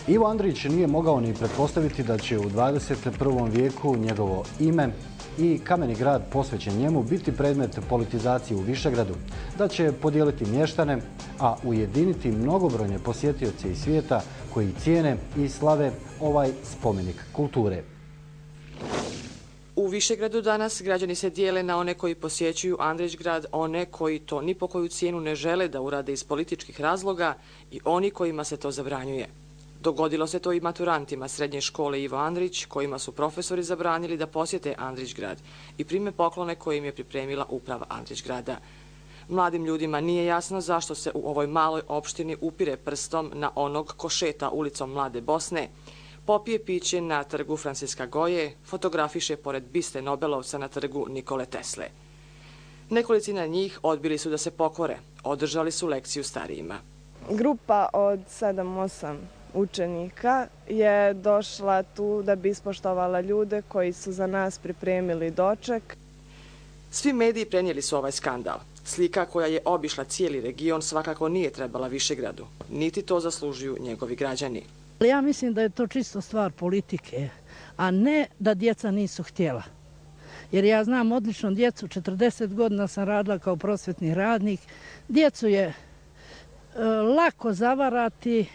Ivo Andrić nije mogao ni pretpostaviti da će u 21. vijeku njegovo ime i Kameni grad posvećen njemu biti predmet politizacije u Višegradu, da će podijeliti mještane, a ujediniti mnogobrojne posjetioce iz svijeta koji cijene i slave ovaj spomenik kulture. U Višegradu danas građani se dijele na one koji posjećuju Andrićgrad, one koji to ni po koju cijenu ne žele da urade iz političkih razloga i oni kojima se to zabranjuje. Dogodilo se to i maturantima srednje škole Ivo Andrić, kojima su profesori zabranili da posjete Andrićgrad i prime poklone koje im je pripremila uprava Andrićgrada. Mladim ljudima nije jasno zašto se u ovoj maloj opštini upire prstom na onog ko šeta ulicom Mlade Bosne, popije piće na trgu Franciska Goje, fotografiše pored biste Nobelovca na trgu Nikole Tesle. Nekolicina njih odbili su da se pokore, održali su lekciju starijima. Grupa od 7-8 učenika je došla tu da bi ispoštovala ljude koji su za nas pripremili doček. Svi mediji prenijeli su ovaj skandal. Slika koja je obišla cijeli region svakako nije trebala Višegradu, niti to zaslužuju njegovi građani. Ja mislim da je to čisto stvar politike, a ne da djeca nisu htjela. Jer ja znam odlično djecu, 40 godina sam radila kao prosvjetni radnik. Djecu je lako zavarati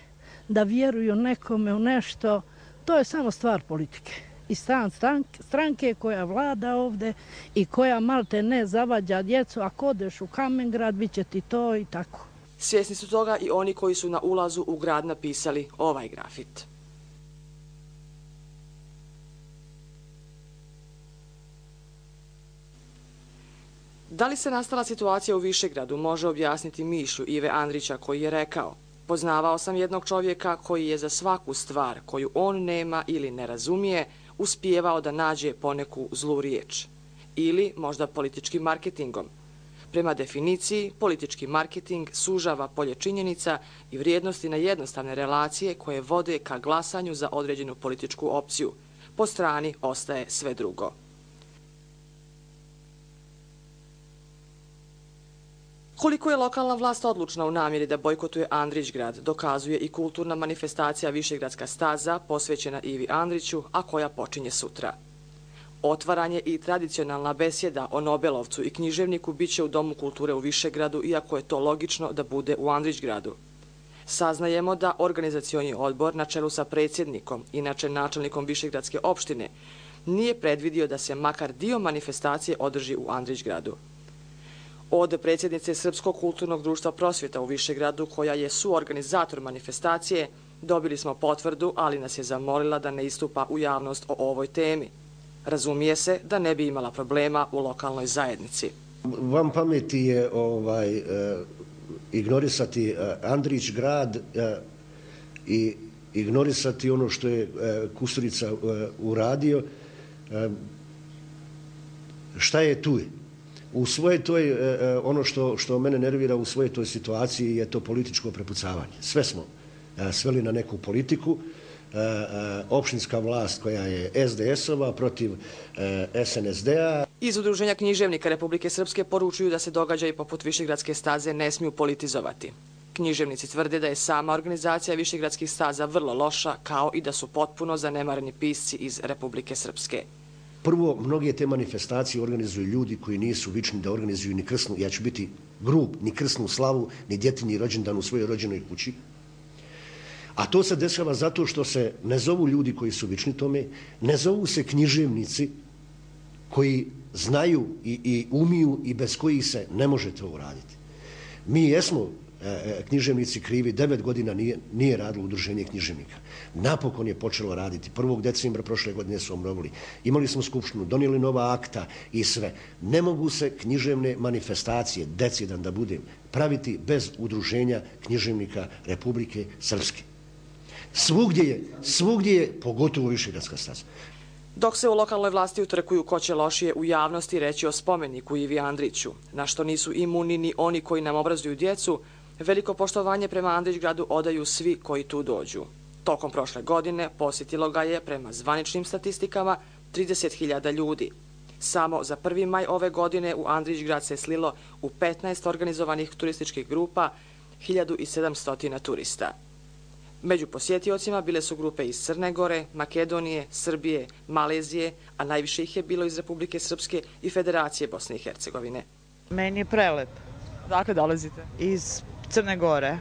da vjeruju nekome u nešto. To je samo stvar politike. I stranke koja vlada ovdje i koja malte ne zavađa djecu, ako odeš u Kamengrad, bit će ti to i tako. Svjesni su toga i oni koji su na ulazu u grad napisali ovaj grafit. Da li se nastala situacija u Višegradu može objasniti mišlju Ive Andrića koji je rekao: poznavao sam jednog čovjeka koji je za svaku stvar koju on nema ili ne razumije uspijevao da nađe poneku zlu riječ. Ili možda političkim marketingom. Prema definiciji, politički marketing sužava polje činjenica i vrijednosti na jednostavne relacije koje vode ka glasanju za određenu političku opciju. Po strani ostaje sve drugo. Koliko je lokalna vlast odlučna u namjeri da bojkotuje Andrićgrad, dokazuje i kulturna manifestacija Višegradska staza posvećena Ivi Andriću, a koja počinje sutra. Otvaranje i tradicionalna besjeda o Nobelovcu i književniku biće u Domu kulture u Višegradu, iako je to logično da bude u Andrićgradu. Saznajemo da organizacioni odbor na čelu sa predsjednikom, inače načelnikom Višegradske opštine, nije predvidio da se makar dio manifestacije održi u Andrićgradu. Od predsjednice Srpskog kulturnog društva Prosvjeta u Višegradu, koja je suorganizator manifestacije, dobili smo potvrdu, ali nas je zamolila da ne istupa u javnost o ovoj temi. Razumije se da ne bi imala problema u lokalnoj zajednici. Vam pameti je ignorisati Andrićgrad i ignorisati ono što je Kusturica uradio. Šta je tu? U svojoj toj, ono što mene nervira u svojoj toj situaciji je to političko prepucavanje. Sve smo sveli na neku politiku. Opštinska vlast koja je SDS-ova protiv SNSD-a. Iz Udruženja književnika Republike Srpske poručuju da se događaji poput Višegradske staze ne smiju politizovati. Književnici tvrde da je sama organizacija Višegradskih staza vrlo loša, kao i da su potpuno zanemareni pisci iz Republike Srpske. Prvo, mnoge te manifestacije organizuju ljudi koji nisu vični da organizuju ni krsnu, ja ću biti grub, ni krsnu slavu, ni djetinji rođendan u svojoj rođenoj kući. A to se dešava zato što se ne zovu ljudi koji su vični tome, ne zovu se književnici koji znaju i umiju i bez kojih se ne može to uraditi. Mi jesmo književnici krivi, 9 godina nije radilo Udruženje književnika. Napokon je počelo raditi. 1. decembra prošle godine su obnovili. Imali smo skupštinu, donijeli nova akta i sve. Ne mogu se književne manifestacije, decidan da budem, praviti bez Udruženja književnika Republike Srpske. Svugdje je, pogotovo Višegradska staza. Dok se u lokalnoj vlasti utrkuju ko će lošije u javnosti reći o spomeniku Ivi Andriću, na što nisu imuni ni oni koji nam obrazuju djecu, veliko poštovanje prema Andrićgradu odaju svi koji tu dođu. Tokom prošle godine posjetilo ga je, prema zvaničnim statistikama, 30.000 ljudi. Samo za 1. maj ove godine u Andrićgrad se slilo u 15 organizovanih turističkih grupa 1700 turista. Među posjetiocima bile su grupe iz Crne Gore, Makedonije, Srbije, Malezije, a najviše ih je bilo iz Republike Srpske i Federacije Bosne i Hercegovine. Meni je prelep. Odakle dolazite? Iz Crne Gore.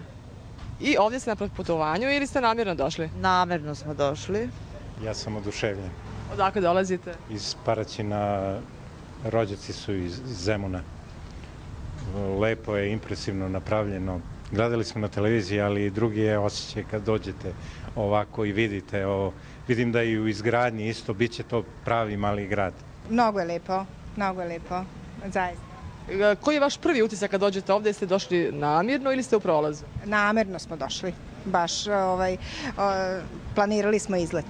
I ovdje ste na putovanju ili ste namjerno došli? Namerno smo došli. Ja sam oduševljen. Odakle dolazite? Iz Paraćina, rođaci su iz Zemuna. Lepo je, impresivno napravljeno. Gledali smo na televiziji, ali drugi je osjećaj kad dođete ovako i vidite ovo. Vidim da i u izgradnji isto bit će to pravi mali grad. Mnogo je lepo, zaista. Koji je vaš prvi utisak kad dođete ovdje? Jeste došli namjerno ili ste u prolazu? Namerno smo došli, baš planirali smo izlet.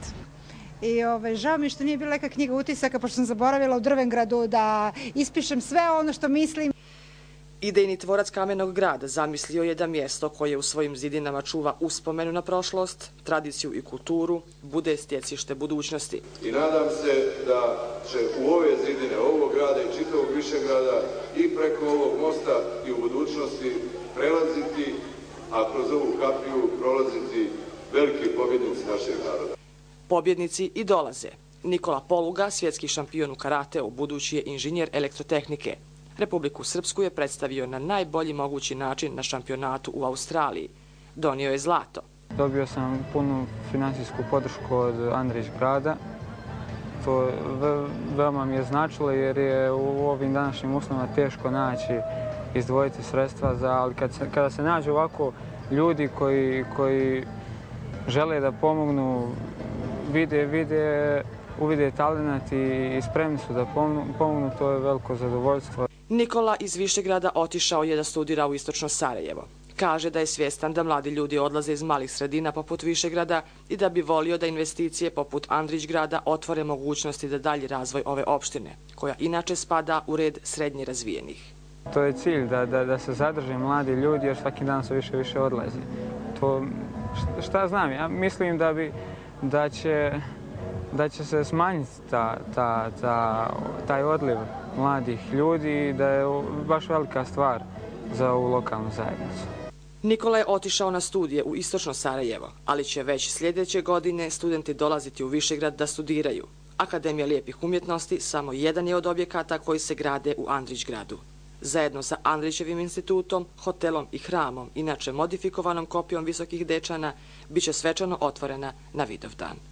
I žao mi što nije bila neka knjiga utisaka, pošto sam zaboravila u Drvengradu da ispišem sve ono što mislim. Idejni tvorac Kamenog grada zamislio je da mjesto koje u svojim zidinama čuva uspomenu na prošlost, tradiciju i kulturu, bude stjecište budućnosti. I nadam se da će u ove zidine ovog grada i čitavog Višegrada i preko ovog mosta i u budućnosti prelaziti, a kroz ovu kapiju prolaziti veliki pobjednici našeg naroda. Pobjednici i dolaze. Nikola Poluga, svjetski šampion u karateu, budući je inženjer elektrotehnike. Republiku Srpsku je predstavio na najbolji mogući način na šampionatu u Australiji. Donio je zlato. Dobio sam punu finansijsku podršku od Andrić grada. To veoma mi je značilo jer je u ovim današnjim uslovima teško naći, izdvojiti sredstva ali kada se nađu ovako ljudi koji žele da pomognu, uvide talenat i spremni su da pomognu, to je veliko zadovoljstvo. Nikola iz Višegrada otišao je da studira u istočno Sarajevo. Kaže da je svjestan da mladi ljudi odlaze iz malih sredina poput Višegrada i da bi volio da investicije poput Andrić grada otvore mogućnosti za dalji razvoj ove opštine, koja inače spada u red srednje razvijenih. To je cilj, da se zadrže mladi ljudi jer svaki dan se više odlazi. Šta znam, ja mislim da će se smanjiti taj odliv mladih ljudi i da je baš velika stvar za ovu lokalnu zajednicu. Nikola je otišao na studije u istočno Sarajevo, ali će već sljedeće godine studenti dolaziti u Višegrad da studiraju. Akademija lijepih umjetnosti samo jedan je od objekata koji se grade u Andrić gradu. Zajedno sa Andrićevim institutom, hotelom i hramom, inače modifikovanom kopijom Visokih Dečana, bit će svečano otvorena na Vidovdan.